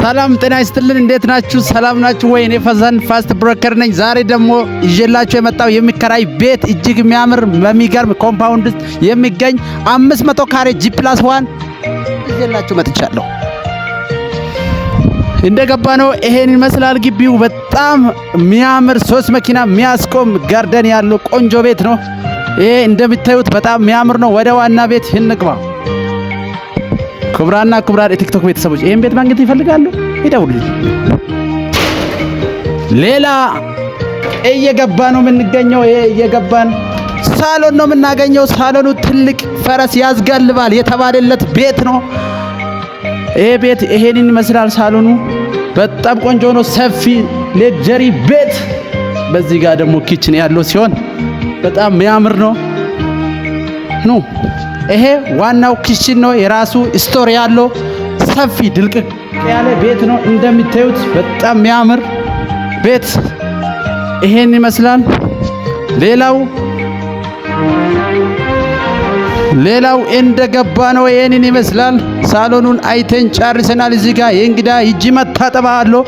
ሰላም ጤና ይስጥልን። እንዴት ናችሁ? ሰላም ናችሁ ወይ? እኔ ፈዘን Fast Broker ነኝ። ዛሬ ደግሞ ይዤላችሁ የመጣው የሚከራይ ቤት እጅግ የሚያምር በሚገርም compound ውስጥ የሚገኝ 500 ካሬ G+1 ይዤላችሁ መጥቻለሁ። እንደገባ ነው ይሄን ይመስላል ግቢው። በጣም የሚያምር ሶስት መኪና የሚያስቆም garden ያለው ቆንጆ ቤት ነው። ይሄ እንደምታዩት በጣም የሚያምር ነው። ወደ ዋና ቤት እንግባ። ክቡራና ክቡራን የቲክቶክ ቤተሰቦች ይሄን ቤት ማግኘት ይፈልጋሉ? ይደውሉልኝ። ሌላ እየገባ ነው የምንገኘው። ይሄ እየገባን ሳሎን ነው የምናገኘው። ሳሎኑ ትልቅ ፈረስ ያስጋልባል የተባለለት ቤት ነው። ይሄ ቤት ይሄንን ይመስላል። ሳሎኑ በጣም ቆንጆ ነው። ሰፊ luxury ቤት። በዚህ ጋር ደግሞ kitchen ያለው ሲሆን በጣም የሚያምር ነው። ኑ ይሄ ዋናው kitchen ነው። የራሱ store ያለው ሰፊ ድልቅቅ ያለ ቤት ነው። እንደምታዩት በጣም የሚያምር ቤት ይሄን ይመስላል። ሌላው እንደገባ ነው ይሄንን ይመስላል። ሳሎኑን አይተን ጨርሰናል። እዚህ ጋር የእንግዳ እጅ መታጠቢያ አለው።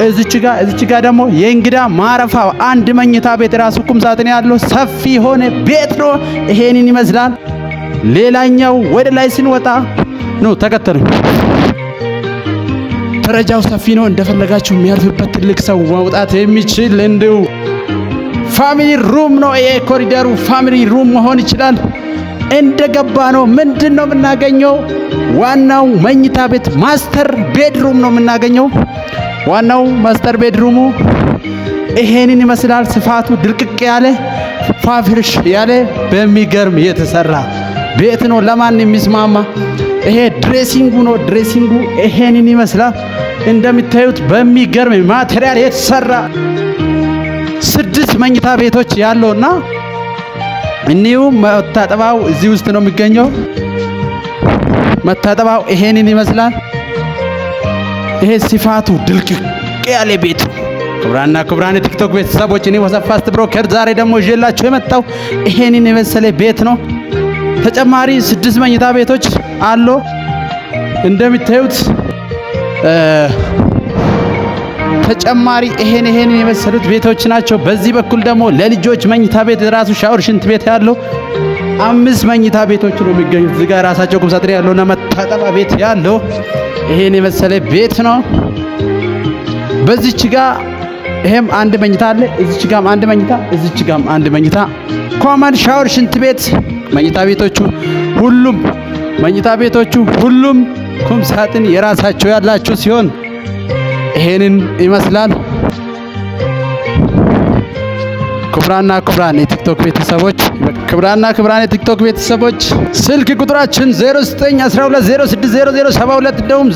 እዚች ጋር ደግሞ የእንግዳ ማረፋ አንድ መኝታ ቤት ራሱ ቁም ሳጥን ያለው ሰፊ የሆነ ቤት ነው። ይሄንን ይመስላል። ሌላኛው ወደ ላይ ስንወጣ ነው፣ ተከተሉኝ። ደረጃው ሰፊ ነው። እንደፈለጋችሁ የሚያልፍበት ትልቅ ሰው መውጣት የሚችል እንዲሁ family room ነው። ይሄ ኮሪደሩ family room መሆን ይችላል። እንደገባ ነው ምንድን ነው የምናገኘው? ዋናው መኝታ ቤት master bedroom ነው የምናገኘው። ዋናው master bedroom ኡ ይሄንን ይመስላል። ስፋቱ ድርቅቅ ያለ ፋፍርሽ ያለ በሚገርም የተሰራ ቤት ነው። ለማን የሚስማማ ይሄ dressing ኡ ነው። Dressing ኡ ይሄንን ይመስላል። እንደምታዩት በሚገርም material የተሰራ ስድስት መኝታ ቤቶች ያለውና እኒሁ መታጠቢያው እዚህ ውስጥ ነው የሚገኘው። መታጠቢያው ይሄንን ይመስላል። ይሄ ስፋቱ ድልቅቅ ያለ ቤት ነው። ክቡራና ክቡራን የቲክቶክ ቤተሰቦች፣ እኔ ወሰን Fast Broker ዛሬ ደግሞ ይዤላችሁ የመጣው ይሄንን የመሰለ ቤት ነው። ተጨማሪ ስድስት መኝታ ቤቶች አሉ። እንደምታዩት ተጨማሪ ይሄንን የመሰሉት ቤቶች ናቸው። በዚህ በኩል ደግሞ ለልጆች መኝታ ቤት ራሱ ሻወር፣ ሽንት ቤት ያለው አምስት መኝታ ቤቶች ነው የሚገኙት። እዚህ ጋር ራሳቸው ቁም ሳጥን ያለውና መታጠቢያ ቤት ያለው ይሄን የመሰለ ቤት ነው። በዚች ጋር ይሄም አንድ መኝታ አለ። እዚች ጋም አንድ መኝታ፣ እዚች ጋም አንድ መኝታ፣ common ሻወር፣ ሽንት ቤት። መኝታ ቤቶቹ ሁሉም ቁም ሳጥን የራሳቸው ያላቸው ሲሆን ይሄንን ይመስላል። ክቡራና ክቡራን የቲክቶክ ቤተሰቦች፣ ክቡራና ክቡራን የቲክቶክ ቤተሰቦች፣ ስልክ ቁጥራችን 0912060072 እንደውም